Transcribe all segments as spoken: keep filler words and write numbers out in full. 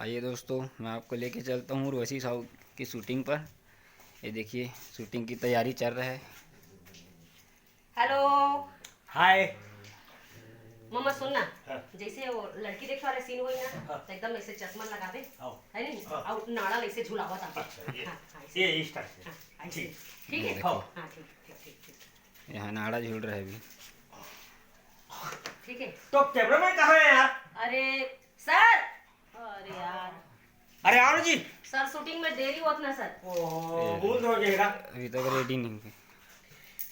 आइए दोस्तों, मैं आपको लेके चलता हूँ उर्वशी साहू की शूटिंग पर। ये देखिए, शूटिंग की तैयारी चल रहा है। हेलो। हाय। मम्मा सुन ना, हाँ। जैसे वो लड़की देखे वाला सीन होई ना, हाँ। तो एकदम ऐसे चश्मा लगावे, हाँ। है नहीं? हाँ। और नाड़ा ऐसे झुलावा था। अच्छा, ये हाँ, हाँ, ऐसे। ये इस टाइप से। हाँ, ऐसे। ठीक। ठीक है। हाँ। हाँ, ठीक, ठीक, ठीक, ठीक। यहाँ नाड़ा झूल रहा है अभी। ठीक है। तो कैमरामैन कहाँ है यार? अरे सर, अरे यार, अरे आओ ना जी। सर शूटिंग में देरी होत ना सर। ओहो, भूल हो जाएगा। अभी तक रेडी नहीं हुए।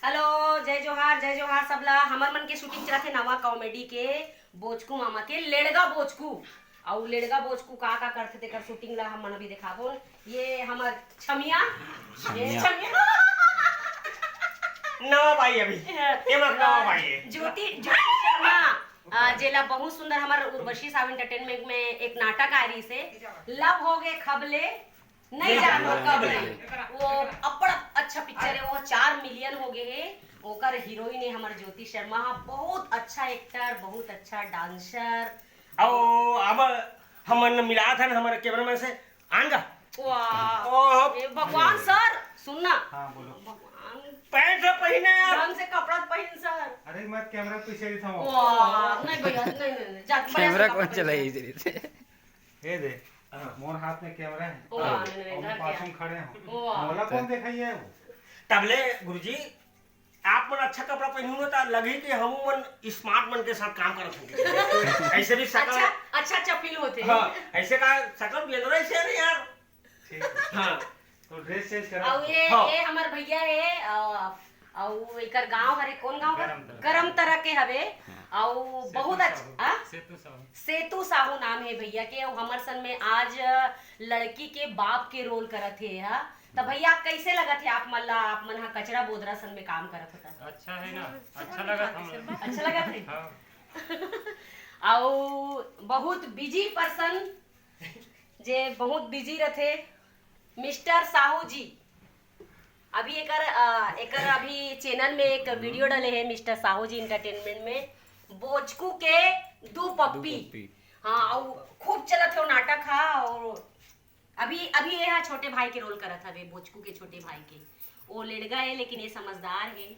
हेलो, जय जोहार, जय जोहार सबला। हमर मन के शूटिंग चलत हे नवा कॉमेडी के बोचकू मामा के लेड़गा बोचकू। अउ लेड़गा बोचकू का का करथे तेकर शूटिंग ला हम मन अभी देखाबो। ये हमर छमिया, ये छमिया। छमिया। नवा भाई अभी। ये मत नवा भाई है। ज्योति, ज्योति शर्मा, आ, जेला बहुत सुंदर हमर उर्वशी साहू एंटरटेनमेंट में एक नाटक आ रही से, लव हो गए खबले, नहीं जानो कब ले। वो अब्बड़ अच्छा पिक्चर है, वो चार मिलियन हो गए है। ओकर हीरोइन है हमर ज्योति शर्मा, बहुत अच्छा एक्टर, बहुत अच्छा डांसर। आओ, अब हमन मिला था ना हमारे कैमरामैन से। आन का। वाह, ओह। ए भगवान सर, सुन ना। हाँ, बोलो। भगवान, पैंट तो पहने यार। ढंग से कपड़ा पहन सर। अरे, मत कैमरा पीछे ही था। वाह, नहीं भैया, नहीं, नहीं, नहीं, जा, बढ़िया से कैमरा कपड़ा कौन पहन। चलाई इधर से? ये दे, हाँ। मोर हाथ में कैमरा है। वाह, नहीं, नहीं, और इधर पाछू क्या? में खड़े हो। वाह। मोला कौन दिखाई है वो? तबले गुरुजी, आप मन अच्छा कपड़ा पहनू ना, तो लगी कि हम मन स्मार्ट मन के साथ काम करत हन। ऐसे भी सकल, अच्छा, अच्छा, अच्छा फील होते हैं। हाँ, ऐसे का सकल बेंदरा ऐसे अरे यार। ठीक है। हाँ। तो ड्रेस चेंज करा। और ये, हाँ। ये हमार भैया है, अ, और एकर गांव हरे, कौन गांव का? गरम तरह। गरम तरह के हवे। और बहुत अच्छा, हाँ? सेतु साहू। सेतु साहू नाम है भैया के। और हमर सन में आज लड़की के बाप के रोल करत है, हा? तो भैया, कैसे लगत है आप मन ला? आप मन हा कचरा बोदरा सन में काम करत होता। अच्छा है ना, अच्छा लगा था हम लोग। अच्छा लगत है। हाँ। और बहुत बिजी पर्सन, जे बहुत बिजी रथे, मिस्टर साहू जी। अभी एकर, अ, एकर अभी चैनल में एक वीडियो डले है मिस्टर साहू जी एंटरटेनमेंट में, बोचकू के दू पप्पी। पप्पी। हाँ, और खूब चलत है वो नाटक हा। और अभी, अभी ये हा छोटे भाई के रोल करत हवे, बोचकू के छोटे भाई के। वो लेड़गा है लेकिन ये समझदार है।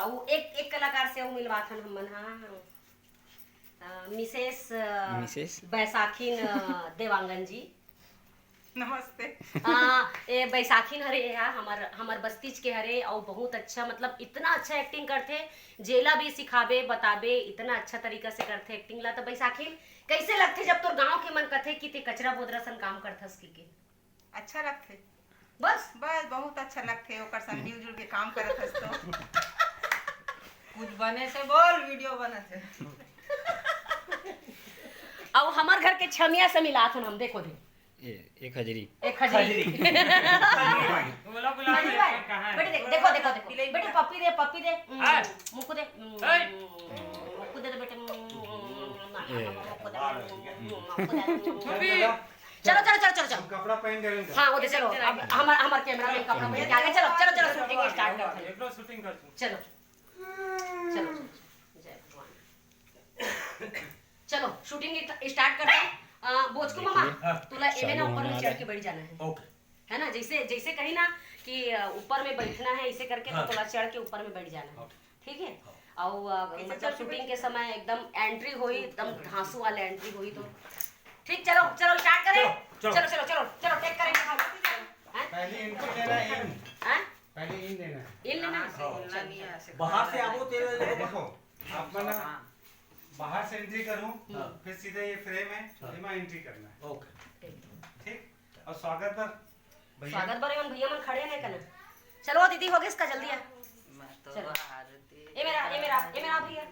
और एक, एक कलाकार से वो मिलवाथन हमन हा, अ, मिसेस, अ, मिसेस? बैसाखिन, अ, देवांगन जी। नमस्ते। आ, ए बैसाखिन हरे हा, हमर, हमर बस्तीच के हरे, और बहुत अच्छा, मतलब इतना अच्छा एक्टिंग करथे, जेला भी सिखाबे बताबे इतना अच्छा तरीका से करथे एक्टिंग ला। तो बैसाखिन, कैसे लगथे जब तोर गांव के मन कथे कि ते कचरा बोदरा सन काम करथस कि के? अच्छा लगथे। बस। बस, बहुत अच्छा लगथे ओकर संग मिलजुल के काम करत हस तो। कुछ बने से बोल, वीडियो बनत है। और हमर घर के छमिया से मिलाथन हम, देखो दे। ये एक हजरी। एक हजरी। बोला, बुला। खजरी भाई, कहाँ है? बेटे देख, देखो, देखो, देखो। बेटे पप्पी दे, पप्पी दे। हम्म, हाँ। मुक्कू दे। हम्म, ए। मुक्कू दे दे बेटे। हम्म, मुक्कू दे। ये। मुक्कू दे। पप्पी। चलो, चलो, चलो, चलो, चलो। कपड़ा पहन के रहेंगे। हाँ, वो दे, चलो। अब हमार, हमार कैमरा मैन कपड़ा पहन के आ गया। चलो, चलो, चलो, शूटिंग स्टार्ट करते हैं। एक दो शूटिंग कर तू। चलो, चलो, चलो। जय भगवान। चलो, शूटिंग स्टार्ट करते हैं। अ, बोचकू मामा, हाँ। तुला एमे ना चालू ऊपर होने में वाला चढ़ है। के बैठ जाना है, ओके। है ना? जैसे, जैसे कही ना कि, अ, ऊपर में बैठना है, इसे करके तो हाँ। तुला चढ़ के ऊपर में बैठ जाना है, हाँ। ठीक है? हाँ। और, अ, कैसे मतलब चढ़ के शूटिंग के बैठना? समय एकदम एंट्री होई, एकदम धांसू वाला एंट्री होई तो ठीक। चलो, चलो, स्टार्ट करें। चलो, चलो। चलो, चलो, चलो, चलो, टेक करेंगे हम। हैं? पहले इनको देना है, इन। हैं? पहले इन देना है। इन लेना है? हाँ। चलो। बाहर से आपको तेरे देखो, आप मना बाहर से एंट्री करूं, हाँ। फिर सीधे ये फ्रेम है, हाँ। ये मैं एंट्री करना है। ओके। ठीक? और स्वागत पर भैया। स्वागत बर एमन भैया मन खड़े नहीं करना। चलो दीदी, हो गया इसका, जल्दी आ। मैं तो चलो। भारती ये मेरा, ये मेरा, ये मेरा भैया।